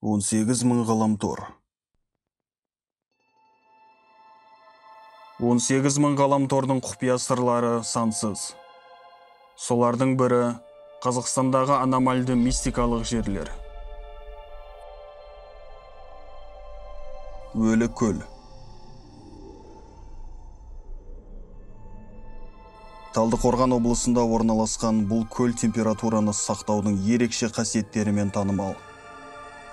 18 мың ғаламтор. 18 мың ғаламтордың құпия сырлары сансыз. Солардың бірі Қазақстандағы аномальды мистикалық жерлер. Өлі көл. Талдықорған облысында орналасқан бұл көл температураны сақтаудың ерекше қасиеттерімен танымал.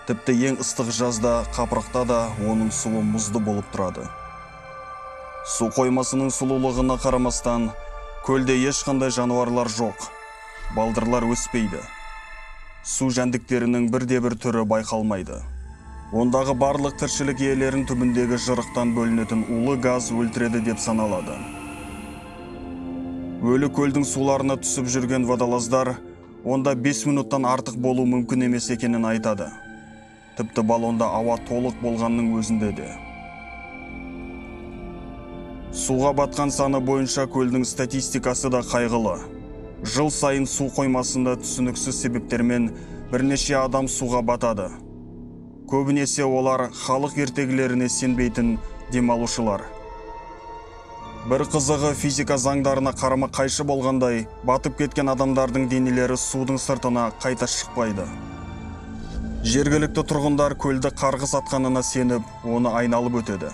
Тіпті ең ыстық жазда, қапырықта да оның суы мұзды болып тұрады. Су қоймасының сұлулығына қарамастан, көлде ешқандай жануарлар жоқ, балдырлар өспейді. Су жәндіктерінің бірде-бір түрі байқалмайды. Ондағы барлық тіршілік иелерін түбіндегі жырықтан бөлінетін улы газ өлтіреді деп саналады. Өлі көлдің суларына түсіп жүрген водолаздар онда 5 минуттан артық болу мүмкін емес екенін айтады. Тіпті баллонда ауа толық болғанның өзінде де. Суға батқан саны бойынша көлдің статистикасы да қайғылы. Жыл сайын су қоймасында түсініксіз себептермен бірнеше адам суға батады. Көбінесе олар халық ертегілеріне сенбейтін демалушылар. Бір қызығы, физика заңдарына қарама қайшы болғандай, батып кеткен адамдардың денелері судың сыртына қайта шықпайды. Жергілікті тұрғындар көлді қарғыс атқанына сеніп, оны айналып өтеді.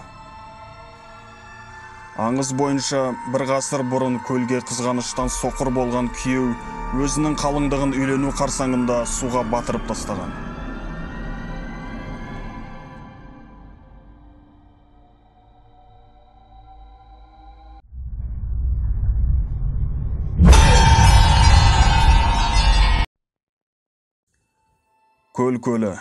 Аңыз бойынша бір ғасыр бұрын көлге қызғаныштан соқыр болған күйеу өзінің қалыңдығын үйлену қарсаңында суға батырып тастаған. Көл көлі.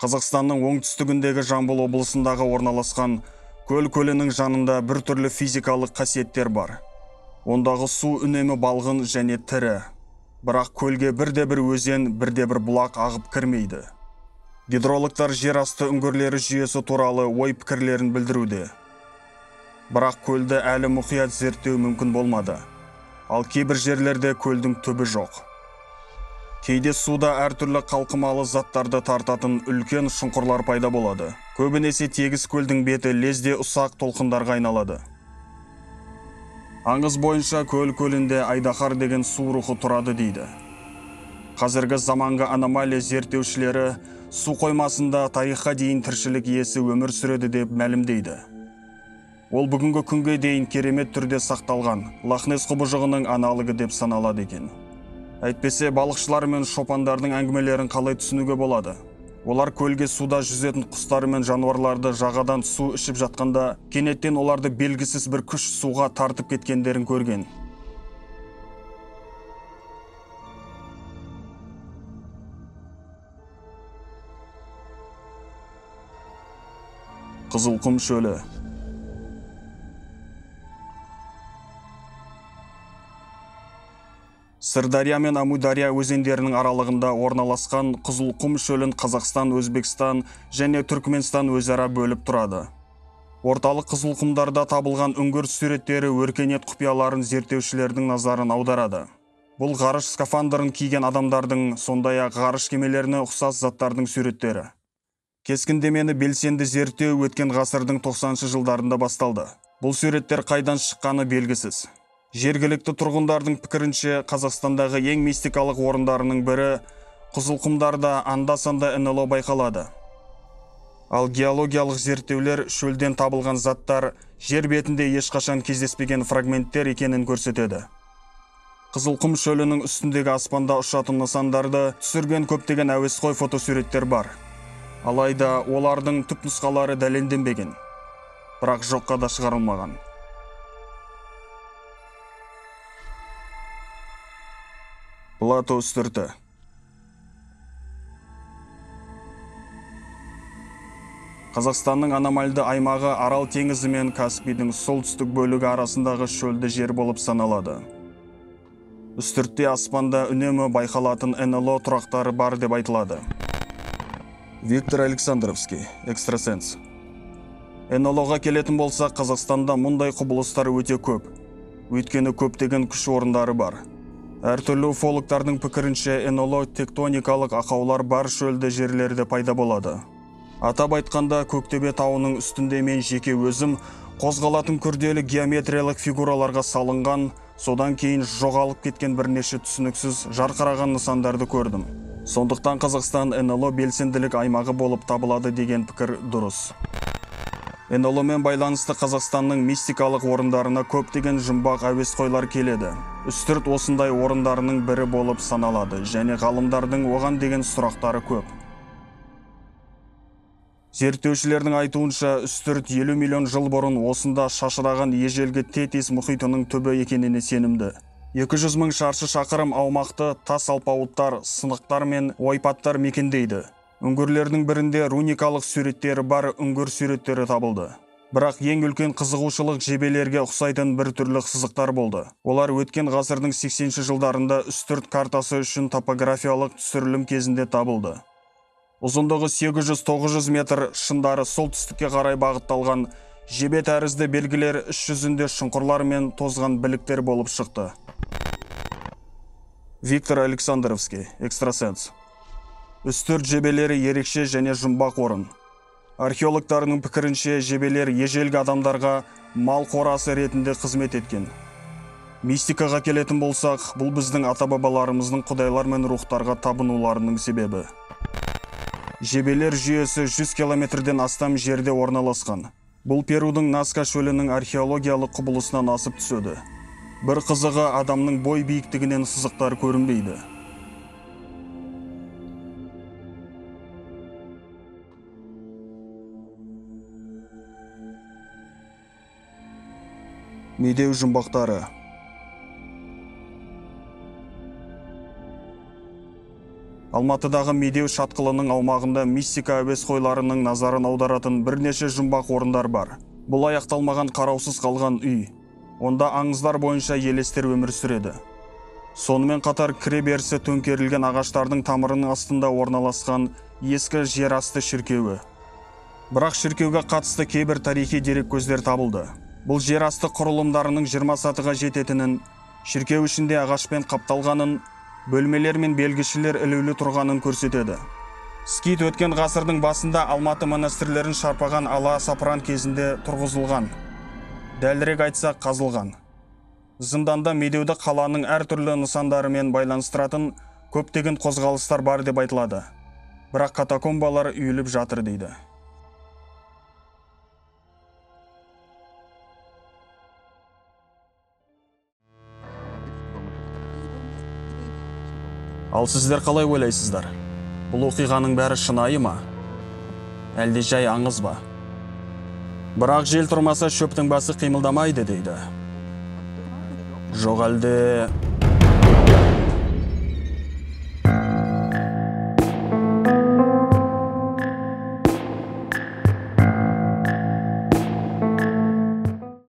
Қазақстанның оңтүстігіндегі Жамбыл облысындағы орналасқан Көл көлінің жанында бір түрлі физикалық қасиеттер бар. Ондағы су үнемі балғын және тірі. Бірақ көлге бірде-бір өзен, бірде-бір бұлақ ағып кірмейді. Гидрологтар жер асты үңгірлері жүйесі туралы ой пікірлерін білдіруде. Бірақ көлді әлі мұқият зерттеу мүмкін болмады. Ал кейбір жерлерде көлдің түбі жоқ. Кейде суда әртүрлі қалқымалы заттарды тартатын үлкен шұңқырлар пайда болады. Көбінесе тегіс көлдің беті лезде ұсақ толқындарға айналады. Аңыз бойынша көл көлінде айдаһар деген су рухы тұрады дейді. Қазіргі заманғы аномалия зерттеушілері су қоймасында тарихқа дейін тіршілік иесі өмір сүреді деп мәлімдейді. Ол бүгінгі күнге дейін керемет түрде сақталған Лохнесс құбыжығының аналогы деп саналады екен. Әйтпесе, балықшылар мен шопандардың әңгімелерін қалай түсінуге болады? Олар көлге суда жүзетін құстар мен жануарларды жағадан су ішіп жатқанда, кенеттен оларды белгісіз бір күш суға тартып кеткендерін көрген. Қызылқұм шөлі. Сырдария мен Амудария өзендерінің аралығында орналасқан Қызылқұм шөлін Қазақстан, Өзбекстан және Түркменстан өзара бөліп тұрады. Орталық Қызылқұмдарда табылған үңгір суреттері өркениет құпияларын зерттеушілердің назарын аударады. Бұл ғарыш скафандрын киген адамдардың, сондай-ақ ғарыш кемелеріне ұқсас заттардың суреттері. Кескіндемені белсенді зерттеу өткен ғасырдың 90-шы жылдарында басталды. Бұл суреттер қайдан шыққаны белгісіз. Жергілікті тұрғындардың пікірінше, Қазақстандағы ең мистикалық орындарының бірі Қызылқұмдарда анда-санда НЛО байқалады. Ал геологиялық зерттеулер шөлден табылған заттар жер бетінде ешқашан кездеспеген фрагменттер екенін көрсетеді. Қызылқұм шөлінің үстіндегі аспанда ұшатын нысандарды түсірген көптеген әуесқой фотосуреттер бар. Алайда олардың түпнұсқалары дәлелденбеген, бірақ жоққа да шығарылмаған. Плато үстірті. Қазақстанның аномальды аймағы Арал теңізі мен Каспийдің солтүстік бөлігі арасындағы шөлді жер болып саналады. Үстіртте аспанда үнемі байқалатын НЛО тұрақтары бар деп айтылады. Виктор Александровский, экстрасенс. НЛО-ға келетін болсақ, Қазақстанда мұндай құбылыстар өте көп. Өйткені көптеген күш орындары бар. Әртүрлі уфологтардың пікірінше, НЛО тектоникалық ақаулар бар шөлді жерлерде пайда болады. Атап айтқанда, Көктөбе тауының үстінде мен жеке өзім қозғалатын күрделі геометриялық фигураларға салынған, содан кейін жоғалып кеткен бірнеше түсініксіз жарқыраған нысандарды көрдім. Сондықтан Қазақстан НЛО белсенділік аймағы болып табылады деген пікір дұрыс. НЛО-мен байланысты Қазақстанның мистикалық орындарына көптеген жұмбақ әуесқойлар келеді. Үстірт осындай орындарының бірі болып саналады және ғалымдардың оған деген сұрақтары көп. Зерттеушілердің айтуынша, Үстірт 50 миллион жыл бұрын осында шашыраған ежелгі Тетис мұхитының түбі екеніне сенімді. 200 мың шаршы шақырым аумақты тас алпауыттар, сынықтар мен ойпаттар мекендейді. Үңгірлердің бірінде руникалық суреттері бар үңгір суреттері табылды. Бірақ ең үлкен қызығушылық жебелерге ұқсайтын бір түрлі сызықтар болды. Олар өткен ғасырдың 80-ші жылдарында Үстірт картасы үшін топографиялық түсірілім кезінде табылды. Ұзындығы 800-900 метр, шындары солтүстікке қарай бағытталған жебе тәрізді белгілер іс жүзінде шұңқырлар мен тозған біліктер болып шықты. Виктор Александровский, экстрасенс. Үстірт жебелері ерекше және жұмбақ орын. Археологтардың пікірінше, жебелер ежелгі адамдарға мал қорасы ретінде қызмет еткен. Мистикаға келетін болсақ, бұл біздің ата-бабаларымыздың құдайлар мен рухтарға табынуларының себебі. Жебелер жүйесі 100 километрден астам жерде орналасқан. Бұл Перудің Наска шөлінің археологиялық құбылысынан асып түседі. Бір қызығы, адамның бой биіктігінен сызықтар көрінбейді. Медеу жұмбақтары. Алматыдағы Медеу шатқылының аумағында мистика әуесқойларының назарын аударатын бірнеше жұмбақ орындар бар. Бұл аяқталмаған қараусыз қалған үй. Онда аңыздар бойынша елестер өмір сүреді. Сонымен қатар кіреберісі төңкерілген ағаштардың тамырының астында орналасқан ескі жерасты шіркеуі. Бірақ шіркеуге қатысты кейбір тарихи дереккөздер табылды. Бұл жерасты құрылымдарының 20 сатыға жететінін, шіркеу ішінде ағашпен қапталғанын, бөлмелер мен белгішілер ілулі тұрғанын көрсетеді. Скит өткен ғасырдың басында Алматы монастырлерін шарпаған ала сапыран кезінде тұрғызылған. Дәлірек айтсақ, қазылған. Зынданда Медеуді қаланың әртүрлі нысандарымен байланыстыратын көптеген қозғалыстар бар деп айтылады. Бірақ катакомбалар үйіліп жатыр дейді. Ал сіздер қалай ойлайсыздар? Бұл оқиғаның бәрі шынайы ма? Әлде жай аңыз ба? Бірақ жел тұрмаса шөптің басы қимылдамайды дейді. Жоқ әлде...